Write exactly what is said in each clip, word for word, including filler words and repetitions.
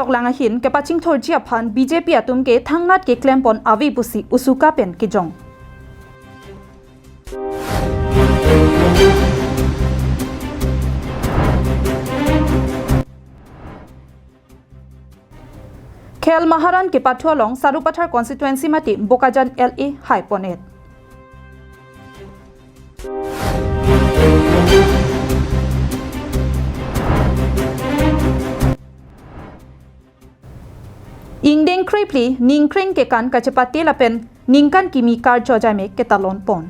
toklang ahin kepachingthurji aphan B J P atum ke thangnat keklempon ave pusi usuka pen kejong. Khel Maharan kepathu along Sarupathar constituency mate Bokajan L A haipon-et. Ingdeng krephli ningkreng kekan kachepate lapen ningkan kimi karcho ajaimek ketalonpon.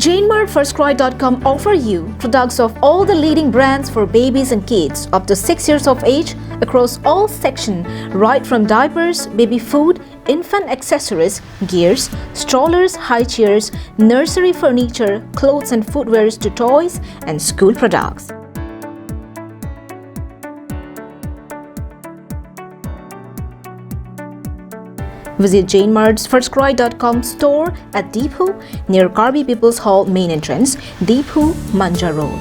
Jane Mart First Cry dot com offer you products of all the leading brands for babies and kids up to six years of age across all section, right from diapers, baby food, infant accessories, gears, strollers, high chairs, nursery furniture, clothes and footwears to toys and school products. Visit Jane Mart's First Cry dot com store at Diphu near Karbi People's Hall main entrance, Diphu, Manja Road.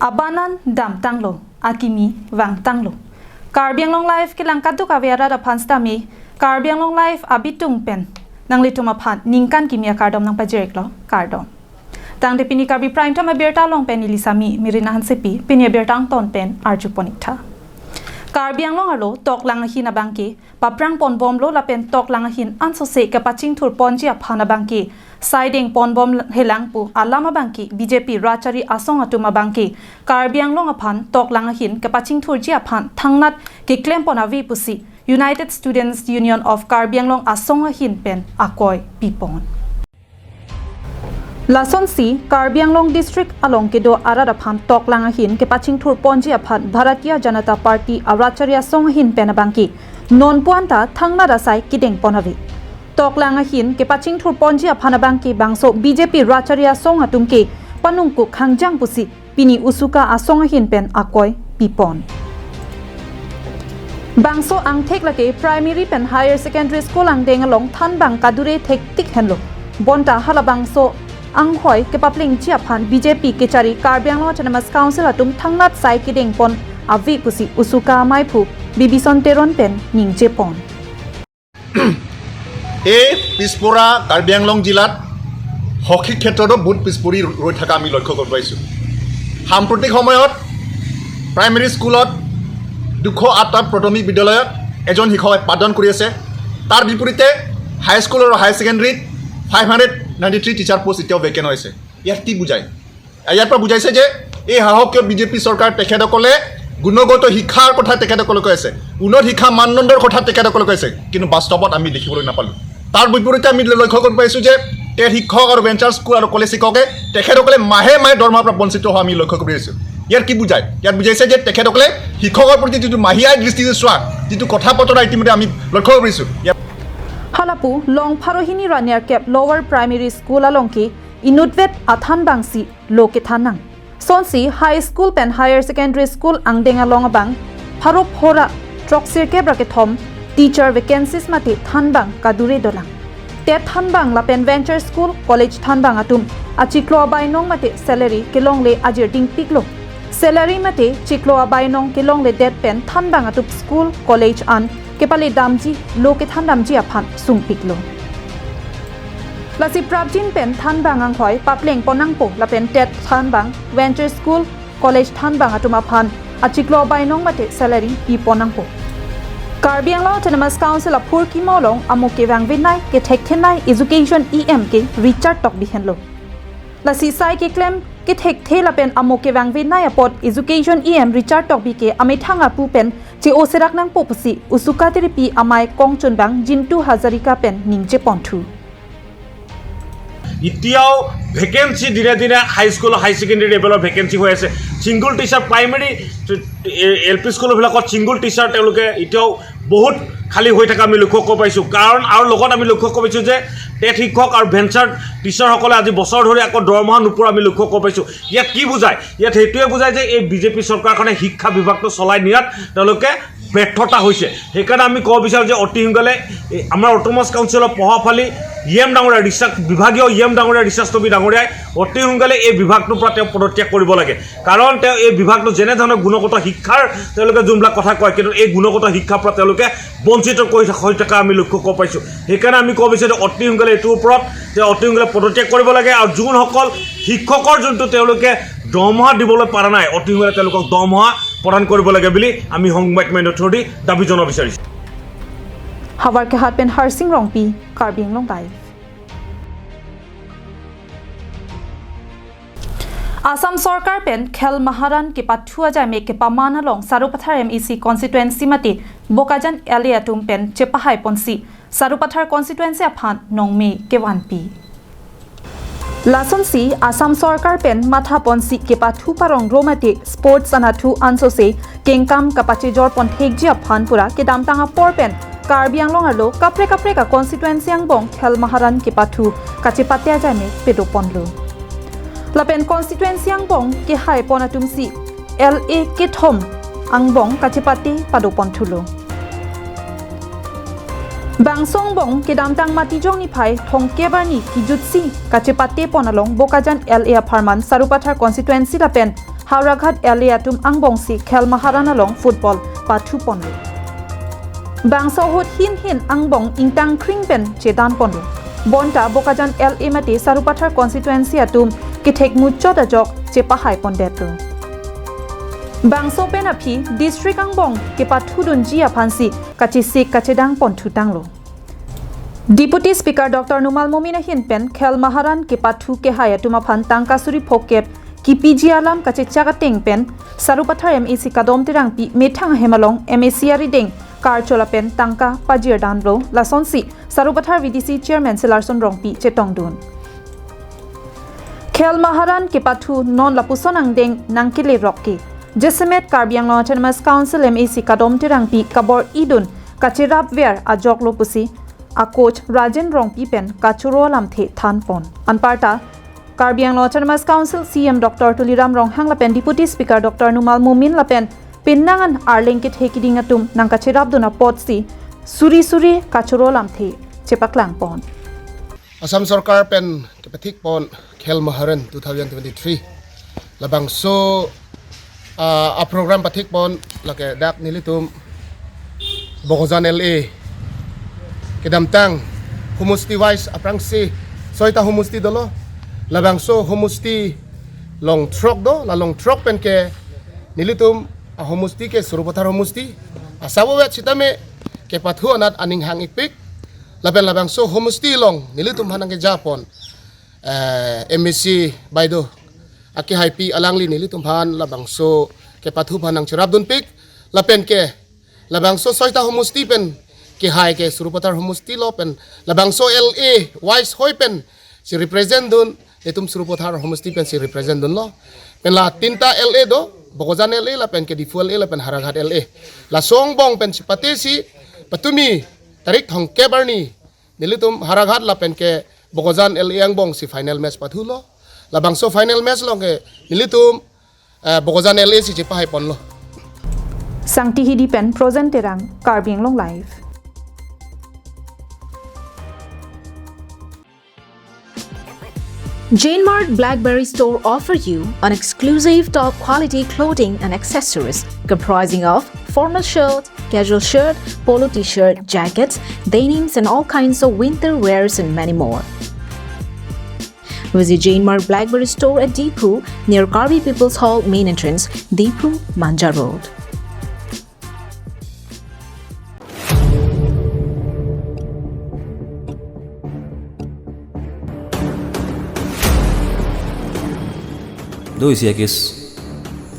Abanan damtanglo, akimi vangtanglo. Karbi Anglong Live kelang kaduk ave arat aphan sitame, Karbi Anglong Live abitung pen nanglitum aphan ningkan kimi akardom nangpajir-iklo, kardom. Tangte pini Karbi Prime Time abirta along pen neli sami Mirina Hansepi, pini abirta angton pen arjupon-iktha. Karbi Anglong arlo toklang ahin abangke paprangponbomlo lapen toklang ahin ansose kepachingthurponji aphan abangke saidengponbomhelang pu alam abangke B J P rachari asong atum abangke Karbi Anglong aphan toklang ahin kepachingthurji aphan thangnat keklempon ave pusi United Students Union of Karbi Anglong asong ahin pen akoi pipon. Lasonsi Karbi Anglong District along kedo arat aphan toklang ahin kepachingthurponji aphan Bharatiya Janata Party arachari asong ahin pen abangke nonpu anta thangnat asai kedengpon ave. Toklang ahin kepachingthurponji aphan abangke bangso B J P rachari asong atum ke panungkuk hangjang pusi pini usuka asong ahin pen akoi pipon. Bangso angthek lake primary pen higher secondary school angdeng along thanbang kadure thektik henlo. Bonta halabangso anghoi kepaplengji aphan B J P kechari Karbi Anglong Autonomous Council atum thangnat sai kedengpon ave pusi usuka amaiphu Bibison Teron pen ningjepon. এই পিছপৰা কাৰ্বি আংলং জিলাত শৈক্ষিক ক্ষেত্ৰতো বহুত পিছপৰি ৰৈ থকা আমি লক্ষ্য কৰিব পাৰিছোঁ। সাম্প্ৰতিক সময়ত প্ৰাইমেৰী স্কুলত দুশ আঠটা প্ৰাথমিক বিদ্যালয়ত এজন শিক্ষকে পাঠদান কৰি আছে। তাৰ বিপৰীতে হাইস্কুল আৰু হায়াৰ ছেকেণ্ডেৰীত five hundred ninety three teacher post এতিয়াও ভেকেণ্ট হৈছে। ইয়াত কি বুজায়? ইয়াৰ পৰা বুজাইছে যে এই শাসকীয় বিজেপি চৰকাৰ তেখেতসকলে গুণগত শিক্ষাৰ কথা তেখেতসকলে কৈ আছে, উন্নত শিক্ষা মানদণ্ডৰ কথা তেখেতসকলে কৈ আছে, কিন্তু বাস্তৱত আমি দেখিবলৈ নাপালোঁ। তাৰ বিপৰীতে আমি লক্ষ্য কৰি পাইছোঁ যে টেট শিক্ষক আৰু ভেঞ্চাৰ স্কুল আৰু কলেজ শিক্ষকে তেখেতসকলে মাহে মাহে দৰমহাৰ পৰা বঞ্চিত হোৱা আমি লক্ষ্য কৰি আছোঁ। ইয়াৰ কি বুজায়? ইয়াত বুজাইছে যে তেখেতসকলে শিক্ষকৰ প্ৰতি যিটো মাহিয়া দৃষ্টিৰে চোৱা, যিটো কথা বতৰা ইতিমধ্যে আমি লক্ষ্য কৰিছোঁ। ইয়াত Halapu Longpharohini Raniarkep Lower Primary School along ke inutvet athanbangsi lo kethan nang. Sonsi High School pen Higher Secondary School angdeng along abang pharo phora throksirkep ra kethom teacher vacancies mate thanbang kadure dolang. Tet thanbang lapen venture school, college thanbang atum achiklo abainong mate salary kelongle ajir dingpiklo. Salary mate chiklo abainong kelongledet pen thanbang atum school, college an kepale damji lo kethan damji aphan sungpiklo. Lasi prapjin pen thanbang anghoi paplengpon nangpo lapen tet thanbang, venture school, college thanbang atum aphan achiklo abainong mate salary pipon nangpo. Karbi Anglong Autonomous Council aphurkimo along amo kevang venai kethekthenei Education E M ke Richard Tokbi henlo. Lasi sai keklem kethekthe lapen amo kevang venai apot Education E M Richard Tokbi ke amethang apu pen che-oserak nangpo pusi usuka tiripi amei kongchunbang Jintu Hazarika pen ningjeponthu. এতিয়াও ভেকেঞ্চি দিনে দিনে high school high secondary লেভেলৰ ভেকেঞ্চি হৈ আছে। Single teacher primary L P স্কুলবিলাকত single teacher তেওঁলোকে এতিয়াও বহুত খালী হৈ থকা আমি লক্ষ্য কৰিব পাৰিছোঁ। কাৰণ আৰু লগত আমি লক্ষ্য কৰিব পাৰিছোঁ যে টেট শিক্ষক আৰু ভেঞ্চাৰ টিচাৰসকলে আজি বছৰ ধৰি আকৌ দৰমহা নোপোৱা আমি লক্ষ্য কৰিব পাৰিছোঁ। ইয়াত কি বুজায়? ইয়াত সেইটোৱে বুজায় যে এই বিজেপি চৰকাৰখনে শিক্ষা বিভাগটো চলাই নিয়াত তেওঁলোকে ব্যৰ্থতা হৈছে। সেইকাৰণে আমি ক'ব বিচাৰোঁ যে অতি সোনকালে এই আমাৰ অট'নমাছ কাউন্সিলৰ প্ৰভাৱশালী ই এম ডাঙৰীয়া, ৰিচাৰ্চ বিভাগীয় ই এম ডাঙৰীয়া, ৰিচাৰ্চ টবি ডাঙৰীয়াই অতি সোনকালে এই বিভাগটোৰ পৰা তেওঁ পদত্যাগ কৰিব লাগে। কাৰণ তেওঁ এই বিভাগটো যেনেধৰণৰ গুণগত শিক্ষাৰ তেওঁলোকে যোনবিলাক কথা কয়, কিন্তু এই গুণগত শিক্ষাৰ পৰা তেওঁলোকে বঞ্চিত কৰি থ-, হৈ থকা আমি লক্ষ্য কৰিব পাৰিছোঁ। সেইকাৰণে আমি ক'ব বিচাৰোঁ যে অতি সোনকালে এইটোৰ ওপৰত তেওঁ অতি সোনকালে পদত্যাগ কৰিব লাগে আৰু যোনসকল শিক্ষকৰ যোনটো তেওঁলোকে দৰমহা দিবলৈ পৰা নাই, অতি সোনকালে তেওঁলোকক দৰমহা প্ৰদান কৰিব লাগে বুলি আমি সংবাদ মাধ্যমৰ থ্ৰুদি দাবী জনাব বিচাৰিছোঁ। Howraghat pen Harsing Rongpi, Karbi Anglong Live. Assam Sorkar pen Khel Maharan kepathu ajaime kepaman along Sarupathar M A C constituency mate Bokajan L A atum pen chepahai ponsi Sarupathar constituency aphan nongme kevanpi. Lasonsi Assam Sorkar pen matha ponsi kepathu parong ro mate sports anatthu ansose kengkam kapachejor pon thekji aphan pura kedamtang apor pen Karbi Anglong arlo kaprek kaprek a constituency angbong Khel Maharan kepathu kachepate ajaime pado ponlo. Lapen constituency angbong kehai pon atumsi L A kethom angbong kachepate pado ponthulo. Bangso angbong kedamtang Matijong niphai thomkep arni kejutsi kachepate pon along Bokajan L A apharman Sarupathar constituency lapen Howraghat L A atum angbongsi Khel Maharan along football pathu ponlo. Bangso ahut hin hin angbong ingtang kring pen chedan ponlo. Bonta Bokajan L A mate Sarupathar constituency atum kethek muchot ajok chepahai pondetlo. Bangso pen aphi district angbong kepathudunji aphansi kachesik kachedang ponthutanglo. Deputy Speaker Doctor Numal Momin ahin pen Khel Maharan kepathu kehai atum aphan tangka suri phokep kipiji alam kachechak ateng pen Sarupathar M A C Kadom Terangpi methang ahem along M A C arideng karcho lapen tangka pajir danlo, lasonsi Sarupathar V D C Chairman Selarson Rongpi chetongdun. Khel Maharan kepathu non lapuson angdeng nangkele rok ke. Jasemet Karbi Anglong Autonomous Council M A C Kadom Terangpi kabor-idun kacherapver ajoklo pusi a coach Rajen Rongpi pen kachoro alamthe than pon. Anparta Karbi Anglong Autonomous Council C E M Doctor Tuliram Ronghang lapen Deputy Speaker Doctor Numal Momin lapen penang an Arleng kethe kiding atum nangkacherapdun apotsi suri suri kachoro alamthe chepaklang pon. Assam Sorkar pen kepathik pon Khel Maharan two thousand twenty-three. Labangso, ah, a program pathik pon lake dak nelitum Bokajan L A kedamtang homosti wise aphrangsi soita homosti dolo. Labangso homosti long throk do, la long throk pen ke nelitum a homosti ke Sarupathar homosti. Asabo wet sitame kepathu anat aning hang-ikpik. Lapen labangso homosti along nelitum aphan nangkeja pon, eh, M A C bai do, akehaipi alangli nelitum aphan labangso kepathu aphan nangcherapdunpik. Lapen ke labangso soita homosti pen kehai ke Sarupathar homosti lo pen labangso L A wise hoi pensi represent dun, nelitum Sarupathar homosti pensi represent dunlo. Pen la tinta L A do, Bokajan L A lapen ke Diphu L A lapen Howraghat L A. Laso angbong pen chepatesi patumi tarik thomkep arni nelitum Howraghat lapen ke Bokajan L A angbongsi final match pathulo. Labangso final match along ke nelitum, eh, Bokajan L A si chepahai ponlo. Sangti Hidi pen Projen Terang, Karbi Anglong Live. Jane Mart Blackberry Store offer you an exclusive top quality clothing and accessories comprising of formal shirt, casual shirt, polo t-shirt, jackets, denims and all kinds of winter wears and many more. Visit Jane Mart Blackberry Store at Diphu near Karbi People's Hall main entrance, Diphu, Manja Road. Do isi a-case,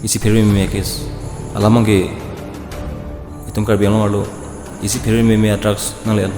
isi pherememe a-case. Alam abangke itum Karbi Anglong arlo isi pherememe a-drugs nangle-an.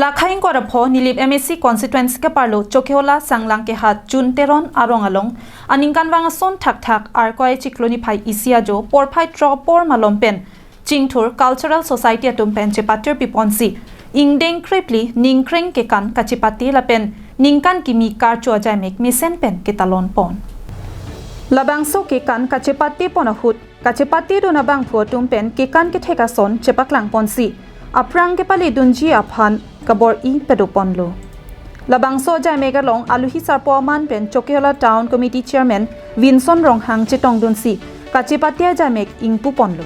Lakhai ingkoi ra pho Nilip M A C constituency keparlo Chokihola Sanglang Kehat Jun Teron arong along aningkanvang ason thakthak Arkoi chiklo niphai isi ajo porphai throk apor malom pen Chingthur Cultural Society atum pen chepatir piponsi ingdeng krepli ningkreng kekan kachepate lapen ningkan kimi karcho ajaimek mesen pen ketalon pon. Labangso kekan kachepate pon ahut kachepate dun abangphu atum pen kekan kethek ason chepaklang ponsi aphrang kepale dunji aphan kabor-i pado ponlo. Labangso ajaimek along aluhi sarpo aman pen Chokihola Town Committee Chairman Vinson Ronghang chetong dunsi kachepate ajaimek ingpu ponlo.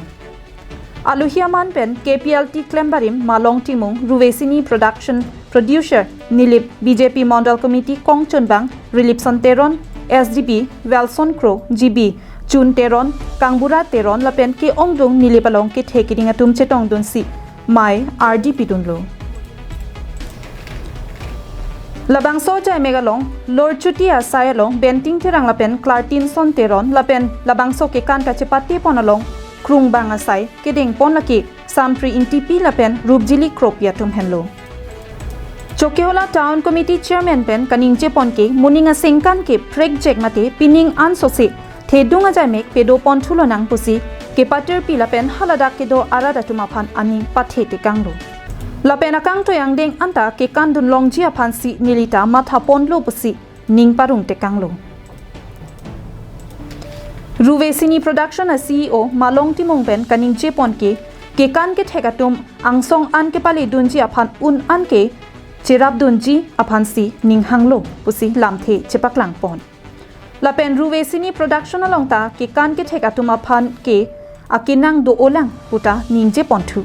Aluhi aman pen K P L T klembarim Malong Timung, Ruvesini Production Producer Nilip, B J P Mondal Committee kongchunbang Rilipson Teron, S D P Welson Kro, G B Jun Teron, Kangbura Teron lapen ke-ongdung Nilip along kethe keding atum chetong dunsi mei ardi pidunlo. Labangso ajaimek along Lorchuti asai along Benting Terang lapen Clartinson Teron lapen labangso kekan kachepate pon along krungbang asai kedeng pon lake Sampri Ingtipi lapen Rupjili Kropi atum henlo. Chokihola Town Committee Chairman pen kaningje pon ke moning asengkan ke prekjek mate pining ansose thedung ajaimek pado pon thulonang pusi kepatirpi lapen haladak kedo arat atum aphan aning pathe tekanglo. Lapen akangtoi angdeng anta kekan dun longji aphansi nelita matha ponlo pusi ning parong tekanglo. Ruvesini Production a C E O Malong Timung pen kaningje pon ke kekan kethek atum angsong an kepale dunji aphan un an ke cherap dunji aphansi ning hanglo pusi lamthe chepaklang pon. Lapen Ruvesini Production along ta kekan kethek atum aphan ke akenang do-olang puta ningje ponthu.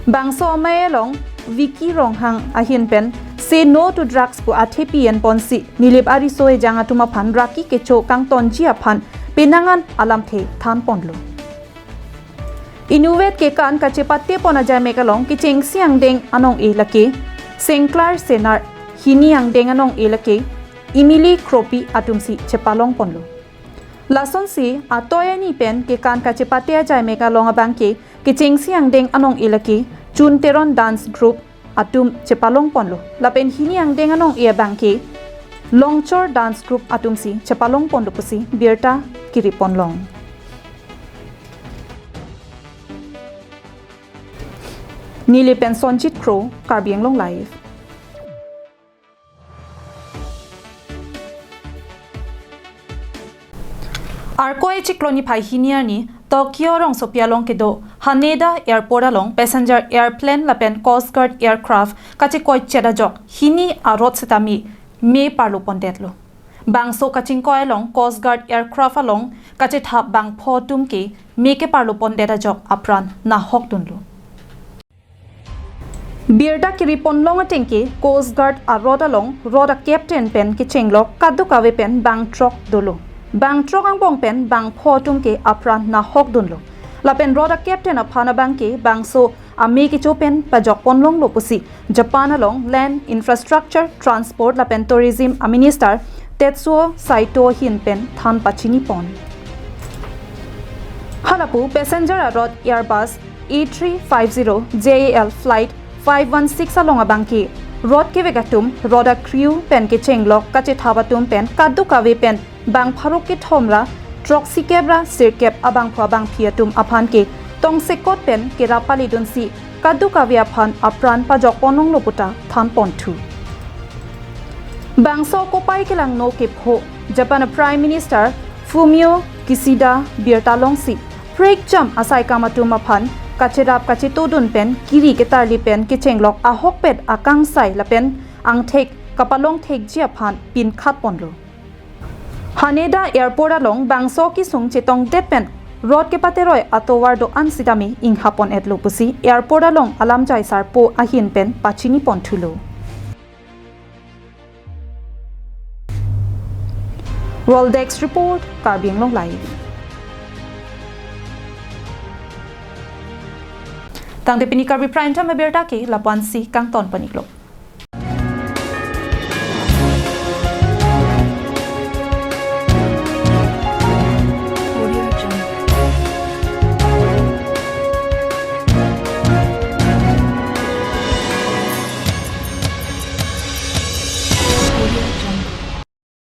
Bangso amei along Vicky Ronghang ahin pen Say No to Drugs pu athepi en ponsi Nilip ariso ejang atum aphan raki kecho kangtonji aphan penang an alamthe than ponlo. Inutvet kekan kachepate pon ajaimek along kechengsi angdeng anong-e lake Sengklar Senar, hini angdeng anong-e lake Emily Kropi atumsi chepalong ponlo. Lasonsi atoi ani pen kekan kachepate ajaimek along abangke kechengsi angdeng anong-e lake Jun Teron Dance Group atum chepalong ponlo. Lapen hini angdeng anong-e abangke Longchor Dance Group atumsi chepalong ponlo pusi birta kiri ponlong. Nilip pen Sonjit Kro, Karbi Anglong Live. Arkoi chiklo niphai hini arni Tokyo rongsopi along kedo Haneda Airport along passenger airplane lapen Coast Guard aircraft kachekoi chet ajok hini arot sitame me parlo pondetlo. Bangso kachingkoi along Coast Guard aircraft along kachethap bangpho atum ke me keparlo pondet ajok apran nahok dunlo. Birta kiri ponlong atengke Coast Guard arot along rot a-captain pen kechenglok kadokave pen bang throk dolo. Bang throk angbong pen bangpho atum ke apran nahok dunlo. Lapen rot a-captain aphan abangke bangso ame kecho pen pajok ponlonglo pusi Japan along Land, Infrastructure, Transport lapen Tourism a-Minister Tetsuo Saito ahin pen than pachini pon. Halapu passenger arot Airbus A three five zero J A L flight five one six along abangke rot kevek atum, rot a-crew pen kechenglok kachethap atum pen kadokave pen bang pharo kethom ra throksi kep ra sirkep abangphu abangphi atum aphan ke tongsekot pen kerap pale dunsi kadokave aphan apran pajok ponlonglo puta than ponthu. Bangso kopai kelangno kepho Japan Prime Minister Fumio Kishida birta longsi prekjam asaikam atum aphan kacherap kacheto dun pen kiri ketarli pen kechenglok ahokpet akangsai lapen angthek kapalong thekji aphan pinkhat ponlo. Haneda Airport along bangso kesung chetongdet pen rot kepateroi atovar do-an sitame ingha pon-etlo pusi airport along alamjai sarpo ahin pen pachini ponthulo. World Desk Report, Karbi Anglong Live. Tangte pini Karbi Prime Time abirta ke lapu-ansi kangton pon-iklo.